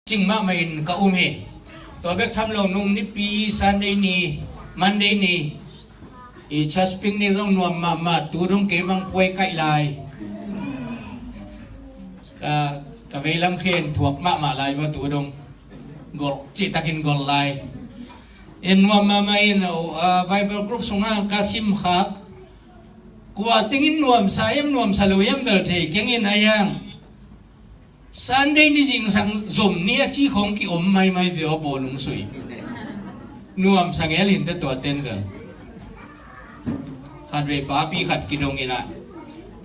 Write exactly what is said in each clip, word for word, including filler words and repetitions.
cing mahmah in ka um hi. Tua bek tham lo nung nipi Sunday ni, Monday ni, i church picnic zong nuam mahmah, tu dong kei bang puai kaih lai. Ka, ka veilam khen thuak mahmah lai maw tu dong. Gol, cihtakin gol lai. In nuam mahmah in, uh, Bible group sungah ka sim khak. Kua tengin nuamsa hiam nuamsa lo hiam bel thei keng in a yang. Sunday ni zingsang zom ni a ci khong ki om maimai ve aw bawlung sui. Nuamsa ngel in te tua ten bel. Khat vei papi khat kidong in a.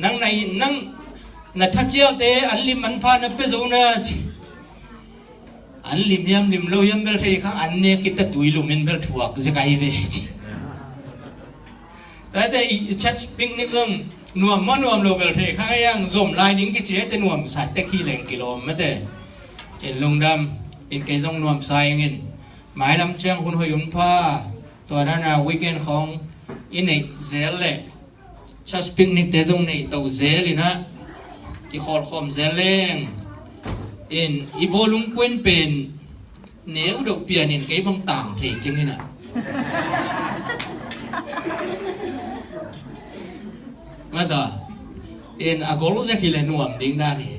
Nang na, nang na thacialte an lim an pha na pe zo na ci. An lim hiam lim lo hiam bel thei kha an ne kita tui lum in bel thuak zek ahi ve ci. Tate i, i church picnic zong nuam maw nuam lo bel thei kha yang zom lai ding kici ate nuamsa tek hi leng kilawm mate. In lungdam in kei zong nuamsa ing in mailam ciang hun hoih hun pha tua dana weekend khong i neih zel leh church picnic te zong nei to zel in a kikhawlkhawm zel leng in i bawlung kuen pen neu deuh pian in kei bang tang thei keng in a. Mata in a gol zek hi le nuam ding dan hi.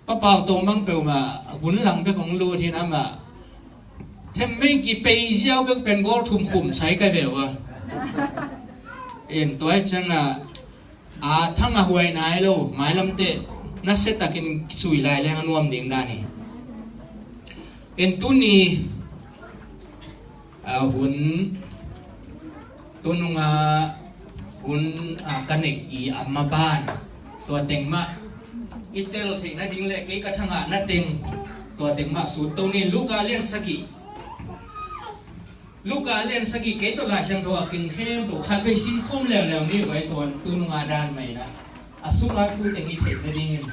Papau tawng bang peuhmah hun lang bek hong lut hin amah themmei kipei ziau bek pen gol thum khum sai ka veu a. In tua ciangah a thang a huai nai lo mailamte nasia takin sui lai leng a nuam ding dan hi. In tuni a hun tununga hun a ka neih i a maban tua teng mah i tel theih nading le kei ka thangah na teng tua teng mah sut to ni. Luka lian sagih, Luka lian sagih kei tawh Lai Siangtho a keng khempeuh khat vei sim khawm leuleu ni vai tuan tununga dan mai na a sunga thu teng i theih nadingin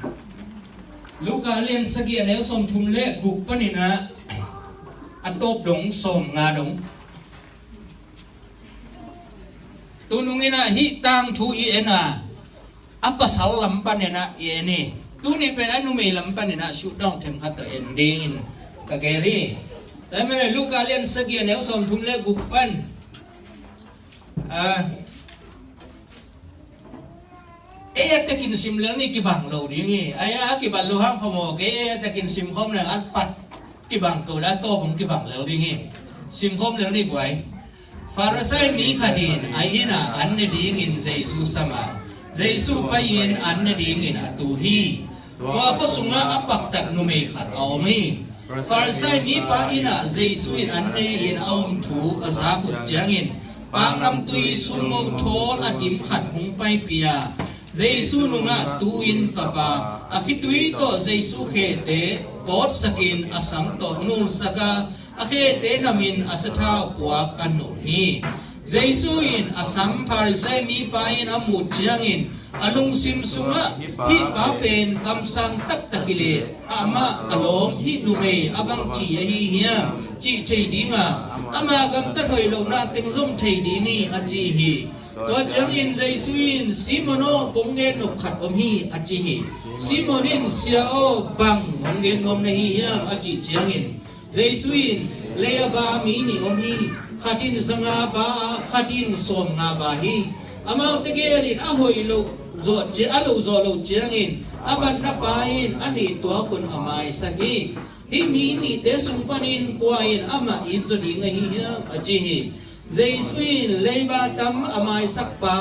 Luka lian sagih a neu sawm thum le guk panin a a tawp dong sawm nga dong. Tunung in a hih tangthu i en a a pasal lam panin a i en hi. Tuni pen a numei lam panin a shutdown them khat tawh en dingin ka gel hi. Tua mene Luka lian sagih a neu sawm thum le guk pan a ei a tekin sim lel ni kibang lo ding hi. Ai a kibang lo hang phamawh kei ei a tekin sim khawm lel a pat kibang ko la tawp hong kibang lel ding hi. Sim khawm lel ni guai. Farisai mi khat in a inn ah an ne dingin Jesu sam a, Jesu pai-in an ne dingin a tu hi. Tua khua sungah a paktat numei khat a om hi. Farisai mipa inn ah Jesu in an ne-in a om thu a zak uh ciangin paknamtui sumngo thawl a dim khat hong paipih a, Jesu nungah tu-in kap a, a khitui tawh Jesu khete pawtsakin a sam tawh nulsak a, a khete namin a sathau puak a nul hi. Jesu in a sam Farisai mipa in a muh ciangin a lungsim sungah, "Hih pa pen kamsang taktak hi leh amah a lawm hih numei a bangci ahi hiam?" cih thei ding a, ama gamtat hoih lohna teng zong thei ding hi, a ci hi. Tua ciangin Jesu in, "Simon aw, kong gen nop khat om hi," a ci hi. Simon in, "Sia aw, bang hong gen nuam na hi hiam?" a cih ciangin Jesu in, "Lei a va mi nih om hi, khat in zanga ba a, khat in sawmnga ba hi. Amaute gel in a hoih lo zawh ci-, a lo zawh loh ciangin a batna pa in a nih tuakun a maisak hi. Hih mi nihte sung panin kua in amah it zaw ding ahi hiam?" a ci hi. Jesu in, "Leiba tam a maisak pa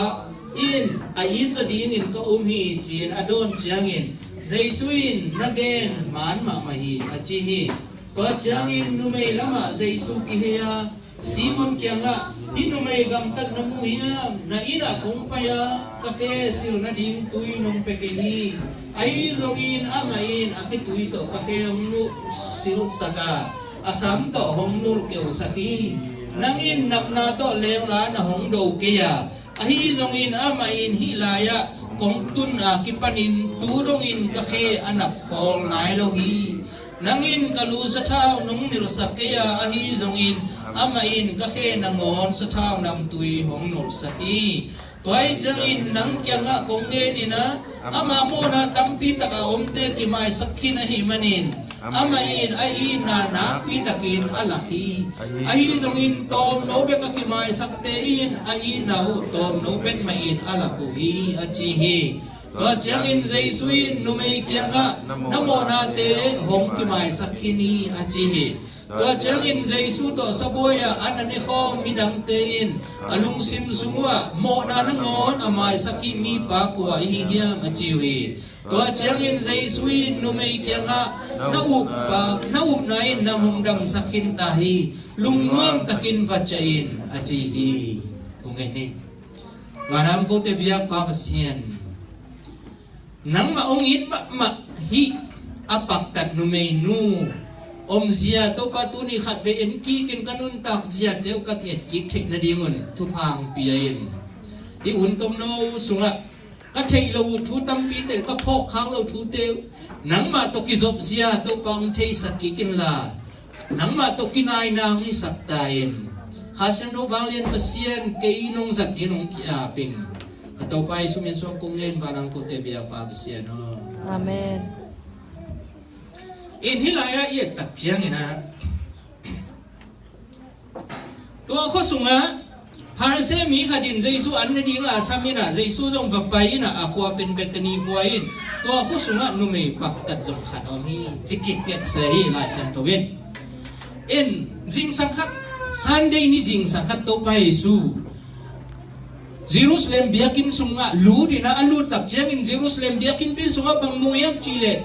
in a it zaw dingin ka um hi," ci-in a dawn ciangin Jesu in, "Na gen man mahmah hi," a ci hi. Tua ciangin numei lamah Jesu kihei a, Simon kiangah, "Hih numei gamtat na mu hiam? Na inn ah kong pai a, ka khe sil nading tui nong pia kei hi. Ahi zongin amah in a khitui tawh ka khe hong nuh silsak a, a sam tawh hong nul keusak hi. Nang in napna tawh lengla na hong do kei a, ahi zongin amah in hih lai-ah kong tun a kipanin tu dongin ka khe a nap khawl nai lo hi. Nang in ka lu sathau nong nilhsak kei a, ahi zongin amah in ka khe nangawn sathau namtui hong nulhsak hi. Tua ahih ciangin nang kiangah kong ngen in ah, amah mawhna tampi tak a omte kimaisak khin ahih manin, amah in a itna nakpi takin a lak hi. Ahi zongin tawmno bek a kimaisakte in a itna uh tawmno bek mah in a lak uh hi, a ci hi. Tua ciangin Jesu in numei kiangah, na mawhnate hong kimaisak khin hi, a ci hi. Tua ciangin Jesu tawh sabuai-ah a na nekhawm midangte in a lungsim sung uhah, mawhna nangawn a maisak hih mipa kua ihi hiam, a ci uh hi. Tua ciangin Jesu in numei kiangah, na uppa, na upna in nang hong damsak khinta hi. Lungnuam takin va ciah in, a ci hi. Kong en hi. Vanam kote biak Pa Pasian, nangmah hong it mahmah hih a paktat numeinu omzia Topa tuni khatvei en kikin ka nuntak ziate uh ka ki-et kik theih nadingun thupha hong pia in. Hih hun tomno sungah ka theih lo uh thu tampite, ka phawk khak lo thute uh nangmah tawh kizopzia Topa hong theisak kik inla, nangmah tawh kinaina hong hisak ta in. Kha Siangtho vanglian Pasian, kei nong zat in hong ki-ap ing. Ka Topa Jesu min suang kong ngen, vanam kote biak Pa Pasian aw. Amen. In hih lai-ah i et tak ciangin ah, tua khua sungah Pharisee mi khat in Jesu an nading a sam in ah, Jesu zong va pai in ah, a khua pen Bethany khua in, tua khua sungah numei paktat zong khat om hi, ci kikkiat se hi Lai Siangtho in. In zingsang khat, Sunday ni zingsang khat Topa Jesu Jerusalem biakinn sungah lut in ah, a lut tak ciangin Jerusalem biakinnpi sungah bang mu hiam cih leh,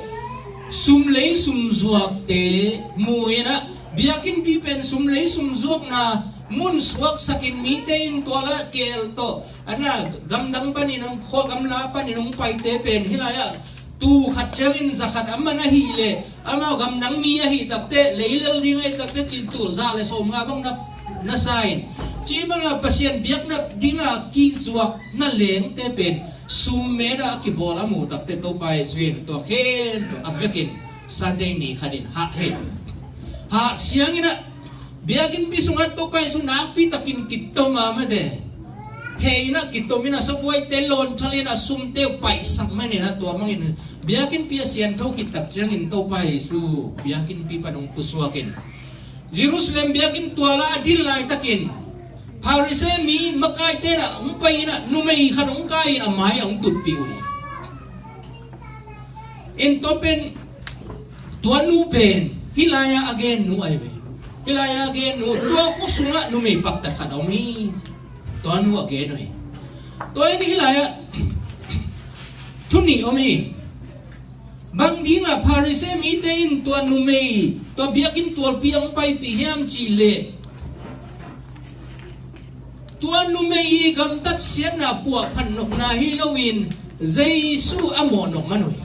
sum lei sum zuakte mu in ah, biakinnpi pen sum lei sum zuakna mun suaksakin mite in tua la keel tawh, a na gamdang panin hong, khua gamla panin hong paite pen hih lai-ah tul khat ciangin za khat a man ahih leh, amau gamdang mi ahih takteh, leilel ding ahih takteh, cih tul za le sawmnga bang na, na sa in. Cih bangah Pasian biakna dinga kizuak na lengte pen sum met a kibawl a muh takteh, Topa Jesu in tua khempeuh a vekin Sunday ni khatin hah hi. Hah siangin ah, biakinnpi sungah Topa Jesu nakpi takin kitom a mate, heh in ah kitom in ah, sabuaite lawnthal in ah, sumte uh paihsak man in ah, tua bangin biakinnpi a siangtho khit tak ciangin Topa Jesu biakinnpi pan hong pusuak in, Jerusalem biakinn tual ah a din laitakin Pharisee mi makaite in ah hong pai in ah, numei khat hong kai in a mai ah hong tutpih uh hi. In tua pen, tua nu pen hih lai-ah a gen nu ahi ve. Hih lai-ah a gen nu, tua khua sungah numei paktat khat a om hi. Tua nu a gen uh hi. Tua in hih lai-ah thu nih om hi. Bang dingah Pharisee mite in tua numei, tua biakinn tualpi a hong paipih hiam cih leh, tua numei i gamtat siatna puahphat nopna hi loin Jesu a mawh nop man uh hi.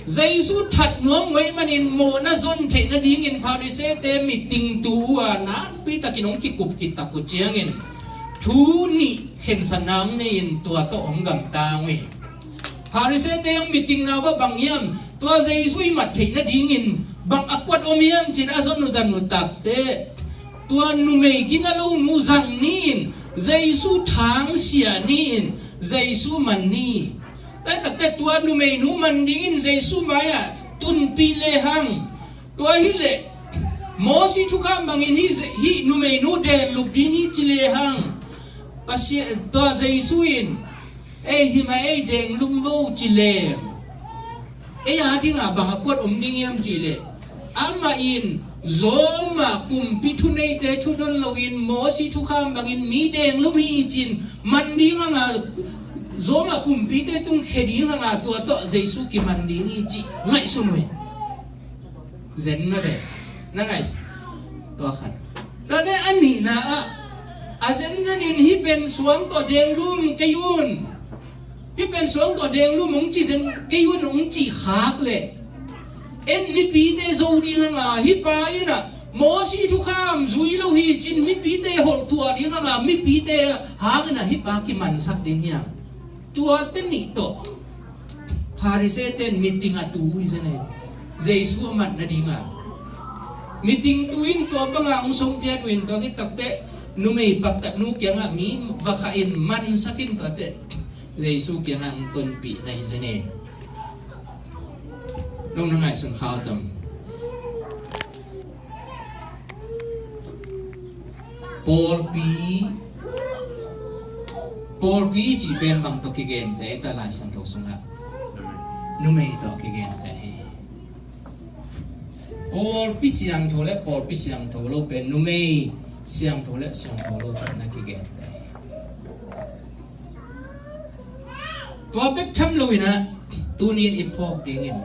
Jesu that nuam uh ahih manin mawhna zon theih nadingin Pharisee-te meeting tu uh a nakpi takin hong kikup khit tak uh ciangin thu nih khensatna hong nei in tua tawh hong gamtang uh hi. Pharisee-te hong meeting na uh bang hiam, tua Jesu i mat theih nadingin bang a kuat om hiam cih a zon uh zan uh takteh, tua numei gina lo nu zang ni in, Jesu thangsia ni in, Jesu man ni. Tua takteh tua numeinu man dingin Jesu mai-ah tunpih lehang, tua hileh Mosi thukham bangin hih, hih numeinu denglup ding hi ci lehang, Pasian, tua Jesu in, ei himah ei denglum vo ci leng, ei a dingah bang a kuat om ding hiam cih leh, amah in Roma kumpi thuneite thudon loin Mosi thukham bangin mi denglum hi cin man ding hanga, Roma kumpite tung khia ding hanga, tua tawh Jesu kiman ding hi cih ngaihsun uh hi. Zen na ve. Na ngaih. Tua khat. Tate a nihna ah, a zenzen in hih pen suang tawh denglum kei un, hih pen suang tawh denglum hong ci zen kei un hong cih khak leh, en mipite zo ding hanga, hih pa in ah Mosi thukham zui lo hi cin mipite holh tuah ding hanga, mipite hangin ah hih pa kimansak ding hiam? Tuate nih tawh Pharisee-te in meeting a tu uh hi zen ei. Jesu a mat nadinga meeting tu in tua banga hong songpiat uh in, tua khit takteh Numei paktatnu kiangah mi va khah in mansak in, tuate Jesu kiangah hong tonpih na hi zen e. Nong na ngaihsun kha uh tam? Pawlpi, pawlpi cih pen bang tawh kigenteh i ta Lai Siangtho sungah? Numei tawh kigenteh hi. Pawlpi siangtho le pawlpi siangtho lo pen numei siangtho le siangtho lo tawh na kigenteh hi. Tua bek tham loinah tuni in i phawk dingin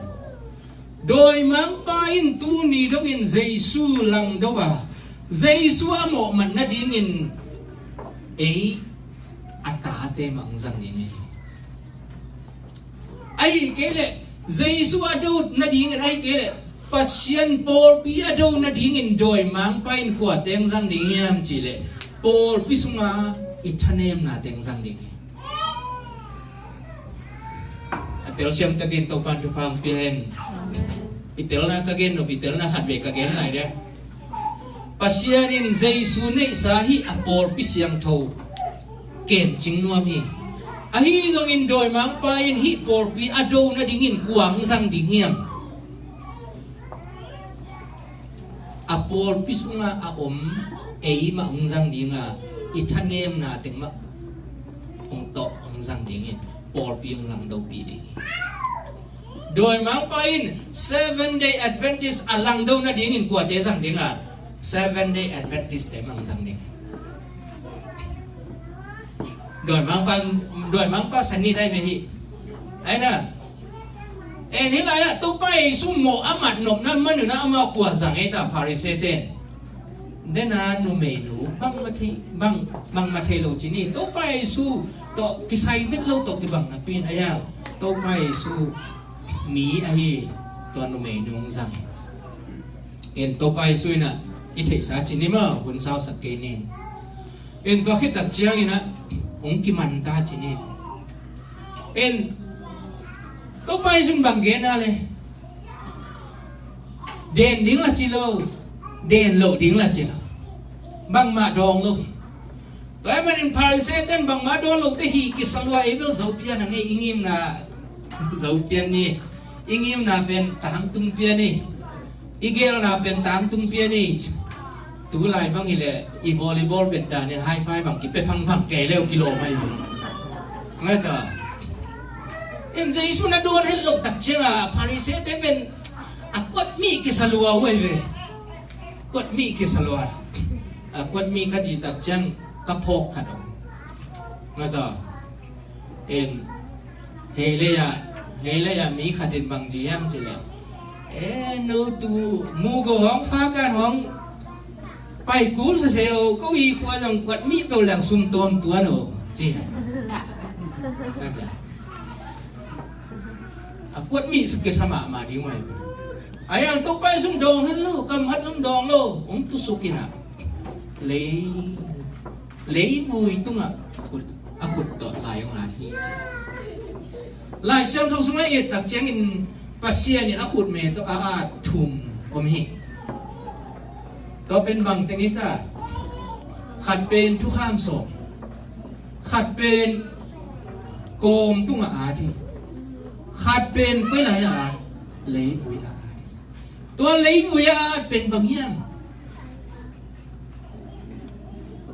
dawimangpa in tuni dongin Jesu langdo a, Jesu a mawhmat nadingin ei a tate mah hong zang ding hi. Ahih kei leh Jesu a do nadingin, ahih kei leh Pasian pawlpi a do nadingin dawimangpa in kuate hong zang ding hiam cih leh pawlpi sunga i thanemnate hong zang ding hi. A telsiam takin Topan thupha hong pia hen. I telna ka gen nop, i telna khat vei ka gen lai dia. Pasian in Jesu neihsa hih a pawlpi siangtho kemcing nuam hi. Ahi zongin dawimangpa in hih pawlpi a do nadingin kua hong zang ding hiam? A pawlpi sungah a om ei mah hong zang ding a, i thanemna teng mah hong tawh hong zang ding in pawlpi hong langdopih ding hi. Dawimangpa in Seven Day Adventist a langdo nadingin kuate zang ding a, Seven Day Adventist te mah hong zang ding hi. Dawimangpa, dawimangpa sani dai ve hi. Ai na. En hih lai-ah Topa Jesu mawh a mat nopna manunah amau kua zang ei ta Pharisee ten. Dena numeinu bangmah thei, bang, bangmah thei lo ci ni. Topa Jesu tawh kisai vet lo tawh kibang napi in a iang Topa Jesu mi ahi tua numeinu hong zang hi. En Topa Jesu inah i theihsa ci ni maw, hun sausak kei ni. En tua khit tak cianginah hong kimanta ci ni. En Topa Jesu in bang gen a le, den ding la ci lo, den loh ding la ci lo. Bangmah dawng lo hi. Tua ahih manin Pharisee ten bangmah dawng lote hi kisa lua ei bel zo pian a ngei i ngimna zo pian ni. I ngimna pen tangtung pian ni. I gelna pen tangtung pian ni. Tulai bang hileh i volleyball bet danin high five bang kipia phangphang kei leu kilawm ahi ve. Ngai ta. En Jesu na dawn het loh tak cianga Pharisee te pen a kuat mi kisa lua uh ahi ve. Kuat mi kisa lua. A kuat mi ka ci tak ciang ka phawk khat om. Ngai ta. En hei lei ah, hei lei ah mi khat in bang ci hiam ci leh, e, no tu mu go hong fa kan hong pai kul sa se o, ko i khua zong kuat mi peuh lang sum tawm tuan o ci. A kuat mi sa kisa mahmah ding mai. A yang Topa Jesu in dawng hen lo, kam hat hong dawng lo, hong tusuk inah lei leivui tungah khut, a khut tawh lai hong at hi ci. Lai Siangtho sungah i et tak ciangin Pasian in a khut me tawh a at thum om hi. Tua pen bang teng hi ta? Khat pen thukham sawm, khat pen kawm tungah at hi, khat pen koi lai-ah at? Leivui-ah at hi. Tua leivui-ah at pen bang hiam?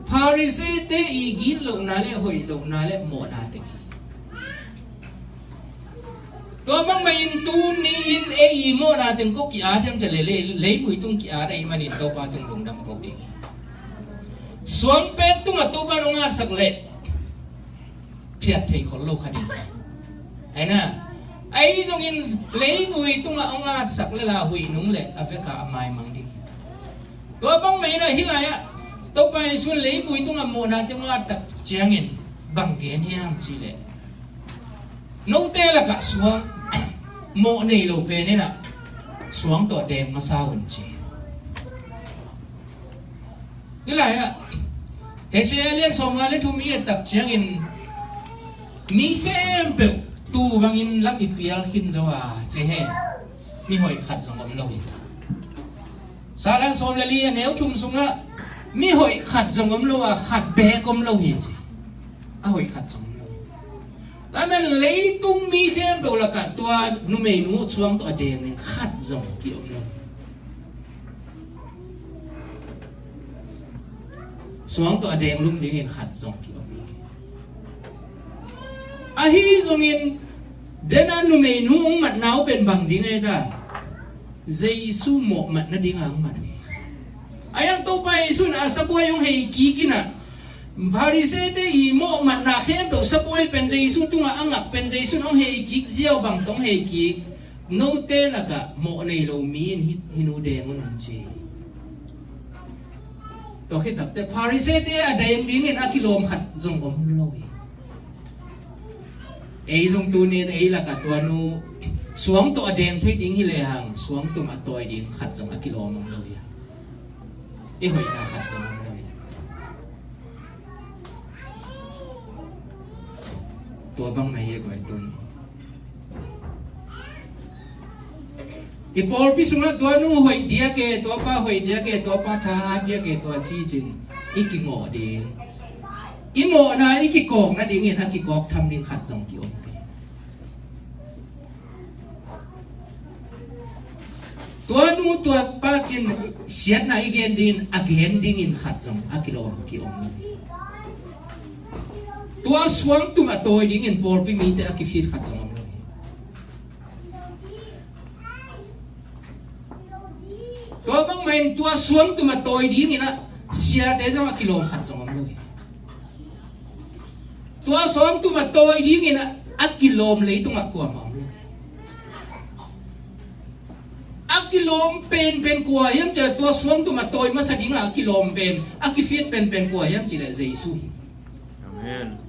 Pharisee te i gitlohna le hoih lohna le mawhna teng hi. Tua bangmah in tuni in ei i mawhna teng ko ki-at hiam ci leh lei, leivui tung ki-at ahih manin Topa tung lungdam ko ding hi. Suangpek tungah Topa nong atsak leh phiat thei khol lo kha ding hi. Aina, ahi zongin leivui tungah hong atsak le la huih nung le a vekah a maimang ding hi. Tua bangmah inah hih lai-ah Topa Jesu in leivui tungah mawhna teng hong at tak ciangin bang gen hiam ci leh, note lakah suang mawh nei lo pen inah suang tawh deng masa un ci. Hih lai-ah Isaiah lian sawmnga le thum i et tak ciangin mi khempeuh tuu bangin lam i pial khin zo a ci hen. Mi hoih khat zong om lo hi. Salan sawm le li a neu thum sungah Mi hoih khat zong om lo a, khat beek om lo hi ci. A hoih khat zong om lo. Tua ahih manin leitung mi khempeuh lakah tua numeinu suang tawh a deng ding khat zong ki-om lo. Suang tawh a deng lum dingin khat zong ki-om lo. Ahi zongin, dena numeinu hong matna uh pen bang ding ei ta? Jesu mawh mat nading a hong mat hi. A hiang Topa Jesu in a sabuai hong hei kik in ah, Pharisee-te i mawh matna khempeuh sabuai pen Jesu tungah a ngak pen Jesu in hong hei kik ziau bang tawh hong hei kik. Note lakah mawh nei lo mi in hih, hih nu deng un, hong ci. Tua khit takteh Pharisee-te a deng dingin a kilawm khat zong om lo hi. Ei zong tuni-in ei lakah tua nu suang tawh a deng thei ding hi lehang, suangtum a tawi ding khat zong a kilawm om lo hi. I hoihna khat zong om lo hi. Tua bang mah hi guai, tuni i pawlpi sungah tua nu hoih diak e, tua pa hoih diak e, tua pa thahat diak e, tua ci-in i kingawh ding, i mawhna i kikawk nadingin a kikawk tham ding khat zong ki-om kei. Tua nu tua pa ci-in siatna i gen dingin, a gen dingin khat zong a kilawm ki-om lo. Tua suangtum a tawi dingin pawlpi mite a kifit khat zong om lo. Tua bangmah in tua suangtum a tawi dingin ah siate zong a kilawm khat zong om lo hi. Tua suangtum a tawi dingin ah a kilawm leitungah kuamah om lo hi. A kilawm penpen kua hiam cih leh tua suangtum a tawi masa dingah a kilawm pen, a kifit penpen kua hiam cih leh Jesu hi. Amen.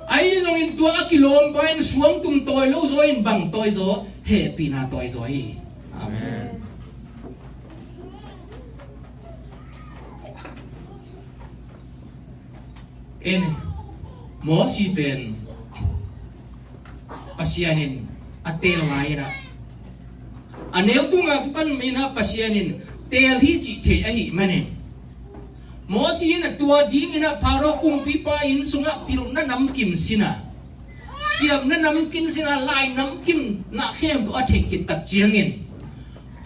Ahi zongin tua a kilawm pa in suangtum tawi lo zaw in bang tawi zaw? Hehpihna tawi zaw hi. Amen. En, Mosi pen Pasian in a teel lai-in ah, a neu tungah kipan in ah Pasian in teel hi cih thei ahih manin, Mosi in a tua dingin ah Pharaoh kumpipa inn sungah pilna namkim sin a, siamna namkim sin a, lai namkim na khempeuh a theih khit tak ciangin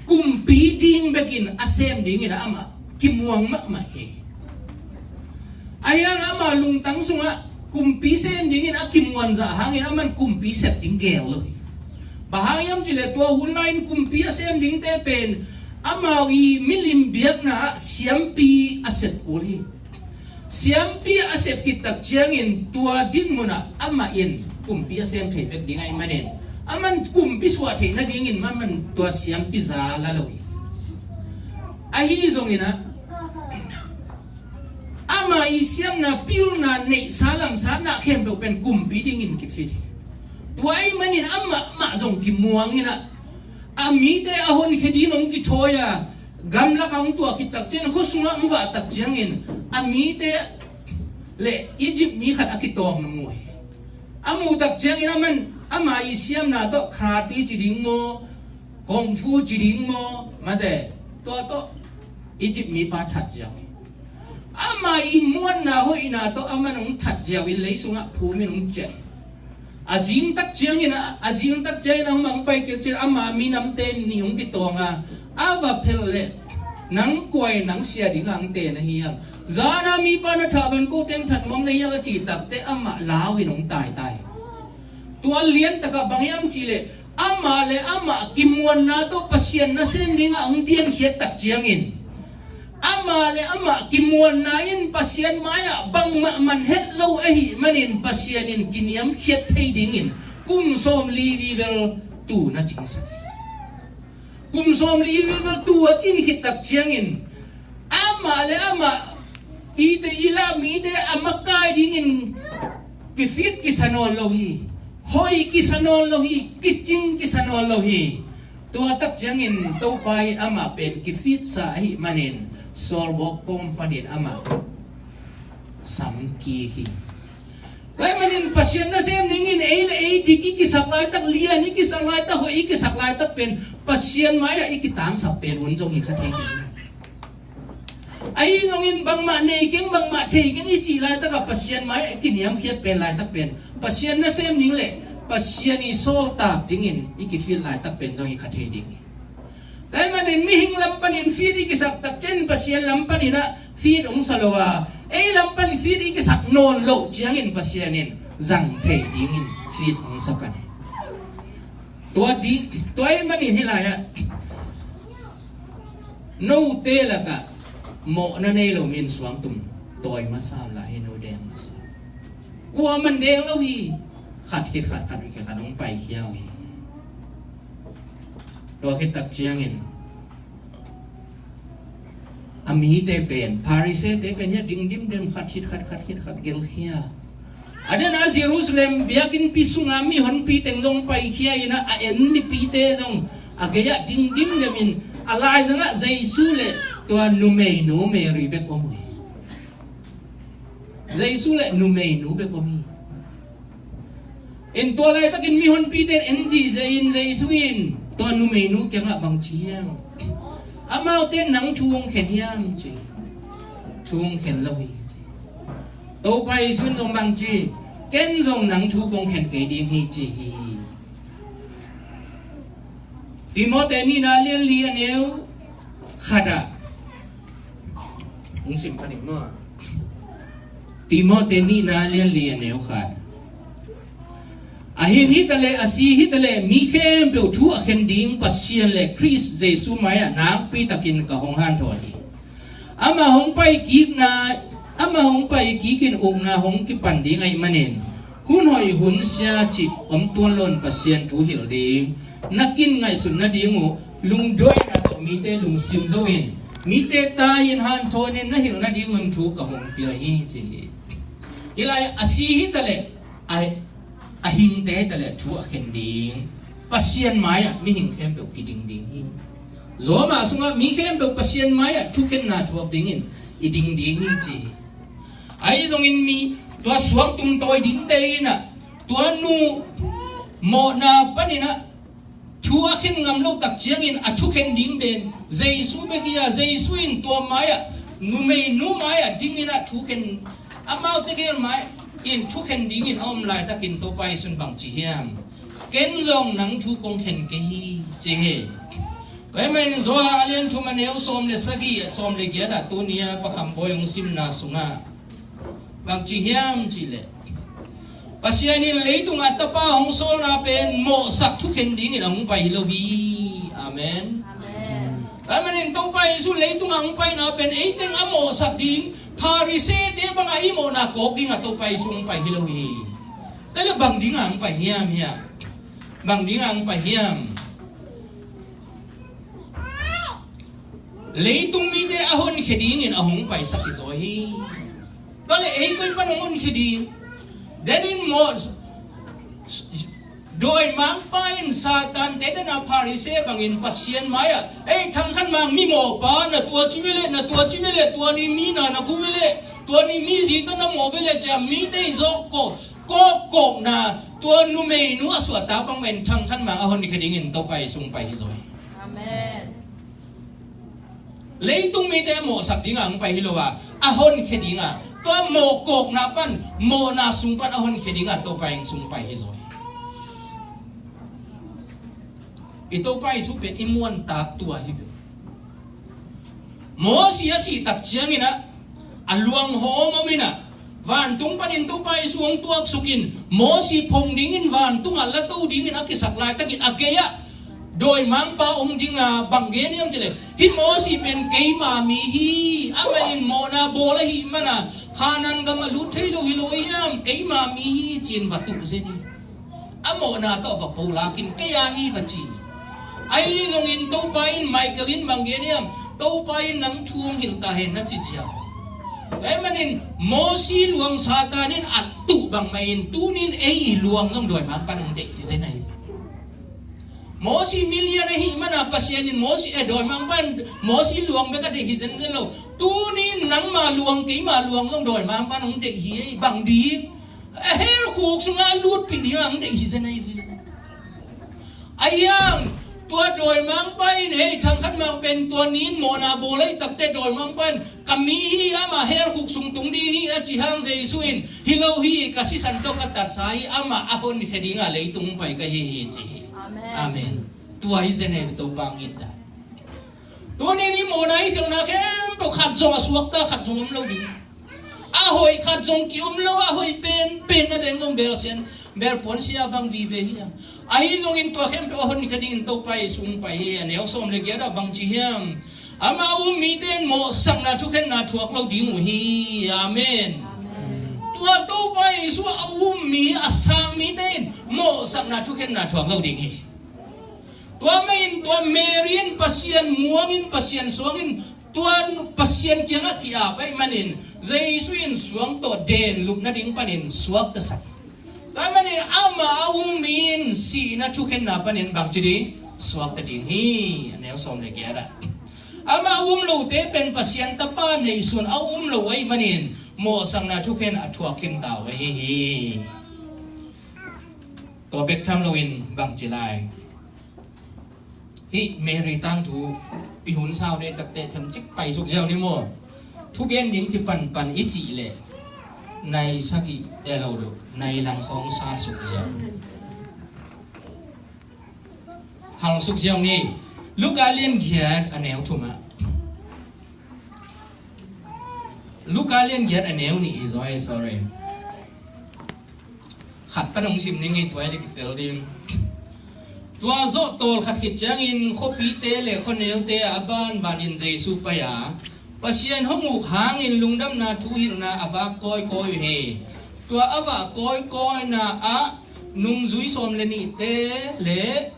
kumpi ding bekin a sem dingin ah amah kimuang mahmah hi. Ahi hang amah lungtang sungah kumpi sem dingin a kimuanzah hangin aman kumpi sep ding gel lo hi. Bang hang hiam cih leh tua hun lai-in kumpi a sem dingte pen amau i milim biakna ah siampi a sep kul hi. Siampi a sep khit tak ciangin tua dinmun ah amah in kumpi a sem thei bek ding ahih manin, aman kumpi suah theih nadingin aman tua siampi za la lo hi. Ahi zongin ah ama i siamna, pilna, neihsa lamsa na khempeuh pen kumpi dingin kifit hi. Tua ahih manin amah mah zong kimuang in ah, a mite a honkhia dingin hong kithawi a, gamlak ah hong tuah khit tak ciangin, khua sungah hong vah tak ciangin a mite le Egypt mi khat a kitawng na mu hi. A muh tak ciangin aman ama i siamna tawh karate ci ding maw, kung fu ci ding maw, mate, tua tawh Egypt mipa that ziau hi. Ama i muanna hoihna tawh aman hong that ziau in lei sungah phum in hong ciah. A zing tak ciangin, a zing tak ciangin amah hong pai kik ciang ama minamte nih hong kitawng a, a va phelh leh nang kua hi, nang sia dingah hong te na hi hiam? Zan a mipa na thah bang ko teng that nuam na hiam a cih takteh amah lau in hong taitai. Tua lian takah bang hiam cih leh amah le amah kimuanna tawh Pasian nasem dingah hong diankhiat tak ciangin, amah le amah kimuanna in Pasian mai-ah bangmah man het lo ahih manin Pasian in kiniamkhiat thei dingin kum sawmli vivel tu na cingsak hi. Kum sawmli vivel tu a cin khit tak ciangin amah le amah, ite i lah mite a makai dingin kifit kisa nawn lo hi. Hoih kisa nawn lo hi. Kicing kisa nawn lo hi. Tua tak ciangin Topa in amah pen kifitsa ahih manin sawlbawk kawm panin amah sam kik hi. Tua ahih manin Pasian nasem dingin ei le ei dik i kisak laitak, lian i kisak laitak, hoih i kisak laitak pen Pasian mai-ah i kitangsap pen hun zong hi kha thei ding. Ahi zongin bangmah nei keng, bangmah thei keng i cih laitakah Pasian mai-ah i kiniamkhiat pen laitak pen, Pasian nasem ding le Pasian i sawltak dingin i kifit laitak pen zong i kha thei ding hi. Tua ahih manin mihing lam panin fit i kisak tak ciangin Pasian lam panin ah fit hong sa lo a, ei lam pan fit i kisak nawn loh ciangin Pasian in zang thei dingin fit hong sa pan hi. Tua di, tua ahih manin hih lai-ah note lakah mawhna nei lo mi in suangtum tawi masa uh lah hi, no deng masa. Kuaman deng lo hi. Khat khit khat, khat khit khat hong paikhia uh hi. Tua khit tak ciangin a mite pen, Pharisee-te pen hiah ding dimdem, khat khit khat, khat khit khat gelkhia. A den a Jerusalem biakinnpi sunga mihonpi teng zong paikhia in ah, a en mipite zong a gei-ah ding dimdem in, a laizangah Jesu le tua numeinu Mary bek om uh hi. Jesu le numeinu bek om hi. In tua laitakin mihonpite in en zihziah in Jesu in tua numeinu kiangah bang ci hiam? Amaute in nang thu hong khen hiam ci. Thu hong khen lo hi ci. Topa Jesu in zong bang ci, ken zong nang thu kong khen kei ding hi ci hi. Timote nihna lian li a neu khat ah hong sim pha ning maw? Timote nihna lian li a neu khat. A hing hi ta leh, a si hi ta leh, mi khempeuh thu a khen ding Pasian le Khrist Jesu mai-ah nakpi takin ka hong hanthawn hi. Amah hong pai kikna, amah hong pai kikin ukna hong kipan ding ahih manin, hun hoih hun sia cih om tuan loin Pasian thu hilh ding, na kin ngaihsut nading uh lungduaina tawh mite lungsim zo in, mite tai-in hanthawn in na hilh nadingun thu ka hong pia hi ci hi. Hih lai a si hi ta leh, a, a hingte hi ta leh thu a khen ding Pasian mai-ah mihing khempeuh kiding ding hi. Zawmah sungah mi khempeuh Pasian mai-ah thukhenna thuak dingin i ding ding hi ci hi. Ahi zongin mi tua suangtum tawi dingte in ah tua nu mawhna panin ah thu a khen ngam loh tak ciangin a thukhen ding pen Jesu bek hi a, Jesu in tua mai-ah numeinu mai-ah dingin ah thukhen, amaute gel mai-in thukhen dingin a om laitakin Topa Jesu in bang ci hiam? Ken zong nang thu kong khen kei hi ci hi. Tua ahih manin Johan a lian thum a neu sawm le sagih, sawm le giat ah tuni-a Pa Kham Bawi hong simna sungah bang ci hiam cih leh, Pasian in leitungah Tapa hong sawlna pen mawhsak thukhen dingin a hong pai hi lo hi. Amen. Amen. Tua ahih manin Topa Jesu leitungah hong paina pen eiteng a mawhsak ding, Pharisee-te bangah i mawhna kawk dingah Topa Jesu hong pai hi lo hi. Tua leh bang dingah hong pai hiam hiam? Bang dingah hong pai hiam? Leitung mite a honkhia dingin a hong paisak hi zaw hi. Tua leh ei koi pan hong honkhia ding? Denin maw, dawimangpa in Satan te dena Pharisee bangin Pasian mai-ah, ei thangkhat mang mimawhpa, na tua ci ve leh, na tua ci ve leh, tua ni mi na na gu ve leh, tua ni mi zi tawh na mawh ve leh ci-a mite i zawk kawk, kawkkawkna tua numeinu a suahtak bang mah in thangkhat mang a honkhia dingin Topa Jesu hong pai hi zaw hi. Amen. Leitung mite a mawhsak dingah hong pai hi lo a, a honkhia dingah, tua mawhkawkna pan, mawhna sung pan a honkhia dingah Topa Jesu hong pai hi zaw hi. I Topa Jesu pen i muantak tua hi ve. Mosi a sih tak ciangin ah, a luang hawmhawm in ah, vantung panin Topa Jesu hong tuaksuk in, Mosi phong dingin vantungah lato dingin a kisak laitakin a gei-ah dawimangpa hong ding a, bang gen hiam cih leh, hih Mosi pen keima mi hi, amah in mawhna bawl ahih manin Kanaan gam a lut thei lo hi lo hiam, keima mi hi ci-in va tuh zen hi. A mawhna tawh va po lakin kei a hi va ci. Ahi zongin Topa in, Michael in bang gen hiam, Topa in nang thu hong hilh ta hen na ci ziau. Tua ahih manin Mosi luang Satan in a tuh bang mah in tuni-in ei i luang zong dawimangpa'n hong deih hi zen ahi. Mosi milian ahih manin Pasian in Mosi, eh, dawimangpa'n Mosi luang bek a deih hi zenzen lo. Tuni-in nangma luang, keima luang zong dawimangpa'n hong deih hi ei, bang ding? A hell khuk sungah a lutpih ding a hong deih hi zen ahi ve. Ahi hang, Tua dawimangpa in, hei, thangkhat mang pen tua ni-in mawhna bawl ahih takteh dawimangpa in, "Ka mi hi, amah hell khuk sung tung ding hi," a cih hang Jesu in, "Hi lo hi, ka sisan tawh ka tatsa hi, amah a honkhia dingah leitung pai ka hi hi," ci hi. Amen. Amen. Tua hi zen ei ve, Topa ngitna. Tuni-in i mawhna i khelhna khempeuh khat zong a suakta, khat zong om lo ding. A hoih khat zong ki-om lo, a hoih penpen na deng zong belsian, belpuan sia bang vive hi a. Ahi zongin tua khempeuh a honkhia dingin Topa Jesu hong pai hi. A neu sawm le giat ah bang ci hiam? Amah a um mite in mawhsakna thukhenna thuak lo ding uh hi. Amen. Amen. Tua Topa Jesu a um mi, a sang mite in mawhsakna thukhenna thuak lo ding hi. Tua mah in tua Mary in Pasian muang in, Pasian suang in, tua Pasian kiangah ki-ap ahih manin Jesu in suang tawh den lup nading panin suaktasak. Tua ahih manin amah a um mi in sihna thukhenna panin bangci ding? Suakta ding hi. A neu sawm le giat ah, amah a um lote pen Pasian Tapa neihsun a um lo ahih manin mawhsakna thukhen a thuak khin ta uh ahi hi. Tua bek tham loin bangci lai? Hih Mary tangthu i hun sau ding takteh themcik paisuk ziau ni maw? Thugen ding kipanpan i cih leh nai sagih, eh, lo deuh, nai lang khawng sansuk ziau. Halsuk ziau ni. Luka lian giat a neu thum ah. Luka lian giat a neu nih hi zaw e, sorry. Khat pan hong sim ning ei, tua hi leh kitel ding. Tua zawh tawlkhat khit ciangin khuapite le khuaneute ah a banbanin Jesu pai a, Pasian hong uk hangin lungdamna thuhilhna a vak kawikawi uh hi. Tua a vak kawikawina ah nungzui sawm le nihte le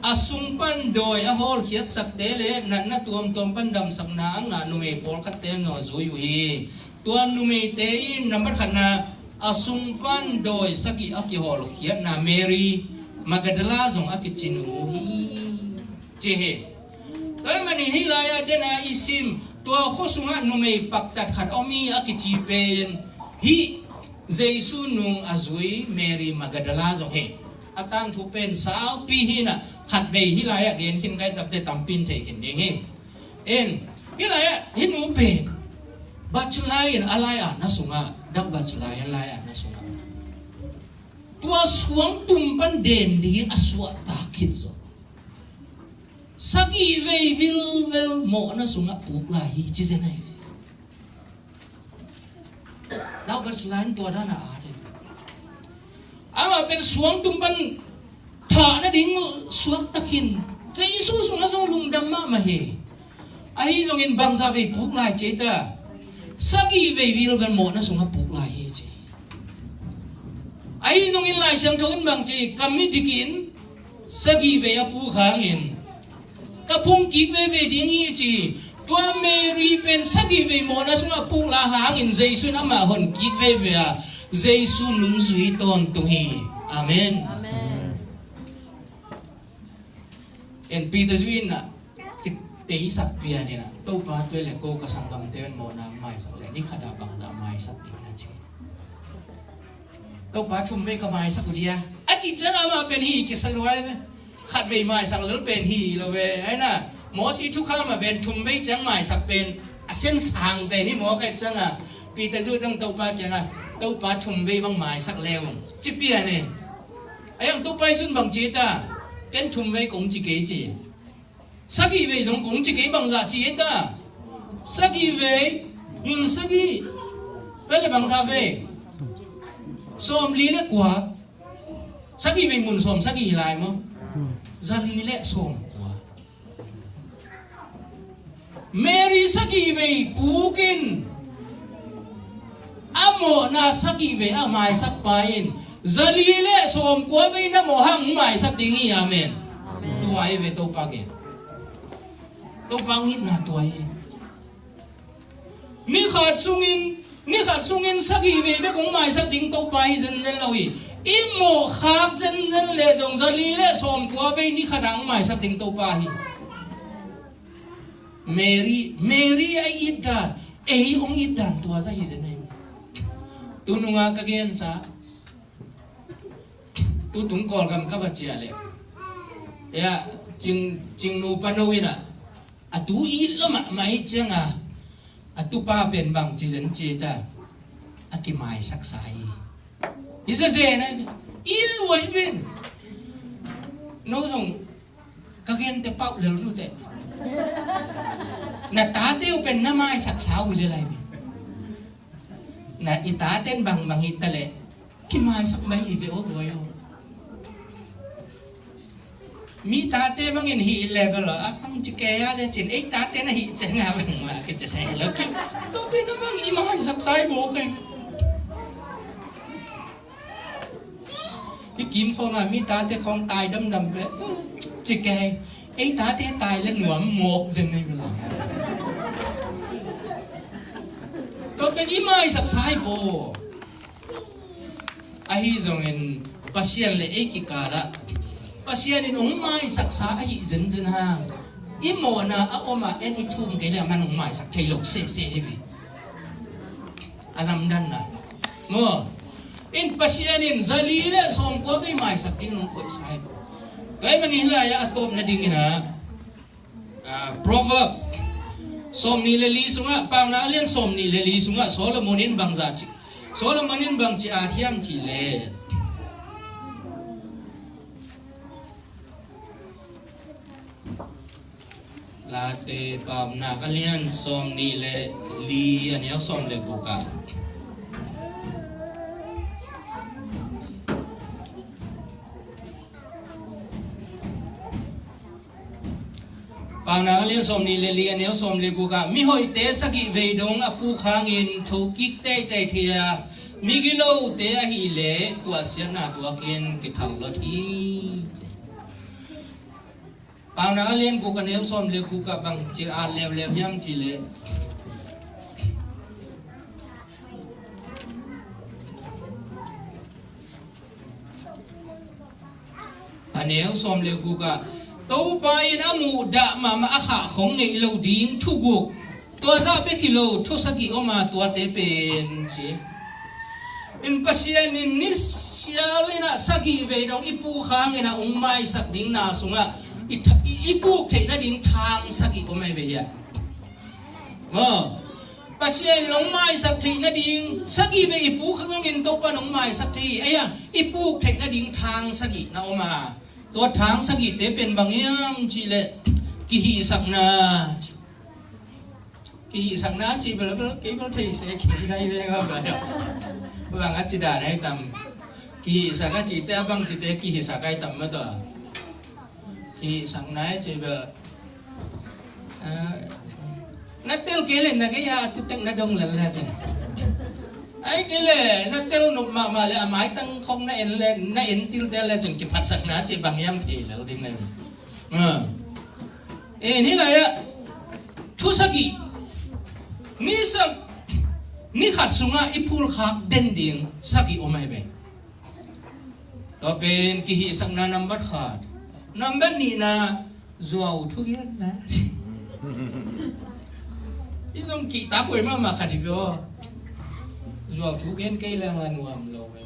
a sung pan dawi a hawlkhiatsakte le natna tuamtuam pan damsakna a ngah numei pawlkhatte zong a zui uh hi. Tua numeite in nambat khatna, a sung pan dawi sagih a kihawlkhiatna Mary Magdala zong a kici nu hi, ci hi. Tua ahih manin hih lai-ah dena i sim, tua khua sungah numei paktat khat om hi a kici pen hih Jesu nung a zui Mary Magdala zong hi. A tangthu pen saupi hi-in ah, khatvei hih lai-ah gen khin ka hih takteh tampi in thei khin ding hi. In, hih lai-ah hih nu pen bachelai in a lai-atna sungah, dak bachelai in lai-atna sungah tua suangtum pan den ding a suahtak khit zawh. Sagih vei vilvel mawhna sungah puk lai hi ci zen ahi ve. Dak bachelai in tua dan a at hi. Amah pen suangtum pan thah nading suakta khin. Jesu sungah zong lungdam mahmah hi. Ahi zongin bangzah vei puk lai ci ei ta? Sagih vei vilvel mawhna sungah puk lai hi ci. Ahi zongin Lai Siangtho in bang ci? Ka mi dikin sagih vei a puk hangin ka phung kik veve ding hi ci. Tua Mary pen sagih vei mawhna sungah puk lai hangin Jesu in amah hon kik veve a, Jesu nungzui tawntung hi. Amen. Amen. En Peter Zu in ah, kiteisak pian in ah, Topa, tua leh ko ka sanggamte in mawhna maisak leh ni khat ah bangzah maisak ding na ci. Topa, thum vei ka maisak uh dia, a cih ciang amah pen hi kisa lua hi ve. Khat vei maisak lel pen hi lo ve. Ahi na, Mosi thukham ah pen thum vei ciang maisak pen a siansang pen hi maw, ka hih ciang ah Peter Zu tang Topa kiang ah, Topa, thum vei bang maisak le ung, ci pian e. Ahi zong Topa Jesu in bang ci ta? Ken thum vei kong ci kei ci. Sagih vei zong kong ci kei, bangzah ci ei ta? Sagih vei, mun sagih. Tua leh bangzah vei? Sawmli le kua. Sagih vei mun sawm sagih hi lai maw? Zali le sawmkua. Mary sagih vei puk in, a mawhna sagih vei a maisak pa in zali le sawmkua vei na mawh hang maisak ding hi. Amen. Amen. Tua hi ve Topa gen. Topa ngitna tua hi. Ni khat sungin, ni khat sungin sagih vei bek hong maisak ding Topa hi zenzen lo hi. I mawh khak zenzen leh zong zali le sawmkua vei ni khat ah hong maisak ding Topa hi. Mary, Mary a it dan, ei hong it dan tua zah hi zen ei. Tu nunga ka gensa, tu tung Kawlgam ka va ciah leh, ya, Cing, Cingnu pano in ah, a tu it lo mahmah hi ciang a, a tupa pen bang ci zen ci ta, a kimaisaksa hi. Hi zazen a, it lua hi pen. No zong ka gente pauh lel nute. Na tate uh pen na maisaksa uh hi le lai ve. Na i taten bangbang hi ta leh kimaisak mai hi ve aw guai aw. Mi tate bangin hih level a bang ci kei a le cin ei tate na hih ciang a bangmah kici se lo ki. Tua pen a bang i maisaksa hi mawk hi. Hi kim khawng a mi tate khawng tai damdam ve. Ci kei, ei tate tai le nuam mawk zen nei ve la. Tua pen i maisaksa hi bo. Ahi zongin Pasian le ei kikal ah Pasian in hong maisaksa ahi zenzen hang i mawhna a om a en i thum kei le a man hong maisak thei lo sese hi ve. A lamdanna maw? In Pasian in zali le sawmkua vei maisak ding hong koihsa hi. Tua ahih manin hih lai-ah a tawpna dingin ah, ah, Proverb sawmnih le li sungah, Paunak a lian sawmnih le li sungah Solomon in bangzah ci, Solomon in bang ci at hiam cih leh, Late Paunak a lian sawmnih le li a neu sawm le guk ah, Paunak a lian sawmnih le li a neu sawm le guk ah, mihoihte sagih vei dong a puk hangin thokik teitei thei a, migilote ahih leh tuahsiatna tuakin kithal lot hi. Paunak a lian guk a neu sawm le guk ah bang ci at leuleu hiam cih leh, a neu sawm le guk ah, Topa in a muhdah mahmah a khah khong ngeih lo ding thuguk, tua zah bek hi lo, thu sagih om a, tuate pen ci. In Pasian in ni sial in ah sagih vei dong i puk hangin ah hong maisak ding na sungah i tha-, i, i puk theih nading thang sagih om ahi ve hiah. Maw? Pasian in hong maisak theih nading sagih vei i puk hangin Topa in hong maisak thei hi. Ei ah, i puk theih nading thang sagih na om a, tua thang sagihte pen bang hiam cih leh kihihsakna. Kihihsakna cih bel, bel, kei bel thei se kei lai ve nga ba. Bang a ci dan ai tam. Kihihsak a cihte a bang cihte kihihsak ai tam mah tua. Kihihsakna ai cih bel. Ah, na tel kei le na gei a tu tek na dong lel le cin. Ai kei le na tel nuam mahmah le a maitang khong na en le, na en til tel le cin kiphatsakna cih bang hiam thei lel ding le. Ah. Eh, ni lai ah thu sagih. Ni sak, ni khat sungah i phulkhak den ding sagih om ahi ve. Tua pen kihihsakna nambat khat. Nambat nihna, zuau thugenna. I zong kihtak huai mahmah khat hi ve aw. Zuau thugen kei leng la nuam lo ve.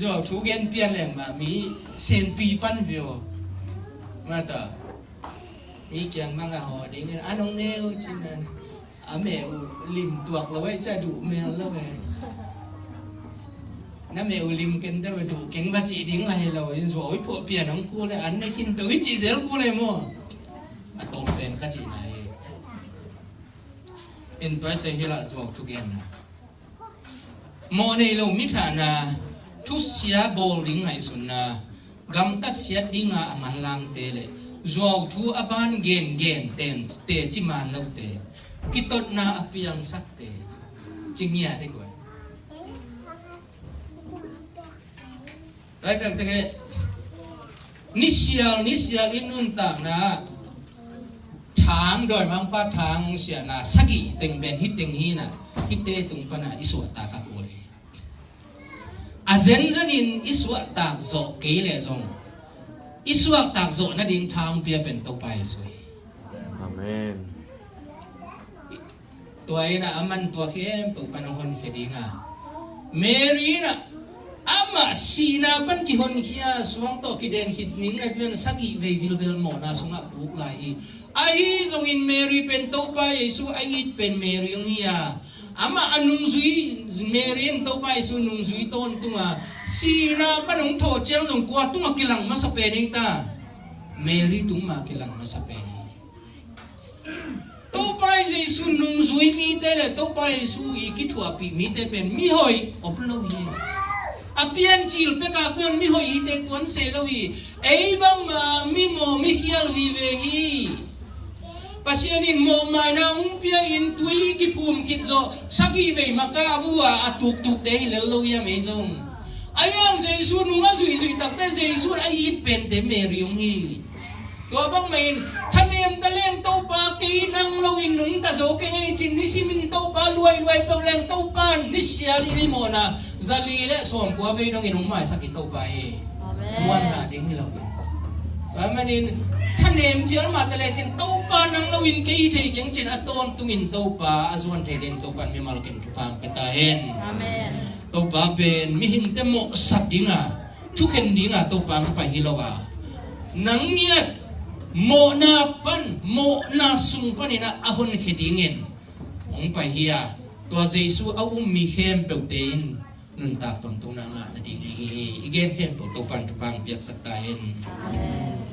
Zuau thugen pian leng mah mi senpi pan ve aw. Mata. Mi kiang mang a haw ding in, a nong neu cin an. A meh uh lim tuak lo ei, ca duh mel lo ei. Na meh uh lim ken te va duh keng va cih ding la hi lo in, zuau i puah pian hong kul ei, an na khin peuh i cih zel kul ei maw? A tawm pen ka cihna hi. In tuaite hi lah zuau thugenna. Mawh nei lo mi thahna, thusia bawl ding ngaihsunna, gamtat siat dinga a manlangte le zuau thu a ban gengen ten teci man lote, kitotna a piangsakte, ci ngiat dek uh. Tua hi tak teke, nisial, nisial i nuntakna thang, dawimangpa thang hong siahna sagih teng pen hi teng hi na, hihte tung pana i suahtak a kul hi. A zenzenin i suahtak zawh kei leh zong, i suahtak zawh nading thang pia pen Topa Jesuh hi. Amen. Tua in a, aman tua khempeuh pan hong honkhia ding a, Mary in a, ama Sihna pan kihonkhia, suang tawh kiden khit ning a tuan sagih vei vilvel mawhna sungah puk lai hi. Ahi zongin Mary pen Topa Jesu a it pen Mary hong hi a, amah a nungzui, Mary in Topa Jesu nungzui tawntung a, sihna pan hong thawh ciang zong kua tungah kilang masa pen ei ta? Mary tung mah kilang masa pen ei. Topa Jesu nungzui mite le Topa Jesu i kithuahpih mite pen mihoih om lo hi. A piancil peka kuan mihoih hite tuan se lo hi. Ei bangma mimawh mikhial vive hi. Pasian in mawhmaina hong pia in tui kiphum khit zawh sagih vei maka a vua a tuktukte hi lel lo hiam ei zong? Ahi hang Jesu nung a zuihzuih takte Jesu a it pente Mary hong hi. Tua bangmah in thanem ta leng Topa kei nang loin nungta zo keng ei cin, nisimin Topa luailuai peuh leng Topa nisial in i mawhna zali le sawmkua vei dongin hong maisak hi Topa hi. Amen. Muanna ding hi lo hi. Tua manin thanem phial mah ta lecin Topa nang loin kei hi thei keng cin a tawntungin Topa a zuan thei ding Topa in mimal ken thupha hong pia ta hen. Amen. Topa pen mihingte mawhsak dinga thukhen dinga Topa hong pai hi lo a, nang ngiat mawhna pan, mawhna sung panin a honkhia dingin hong pai hi a, tua Jesu a um mi khempeuhte in nuntak tawntungna ngah nading ahi hi. I gen khempeuh Topa in thupha hong piaksak ta hen. Amen.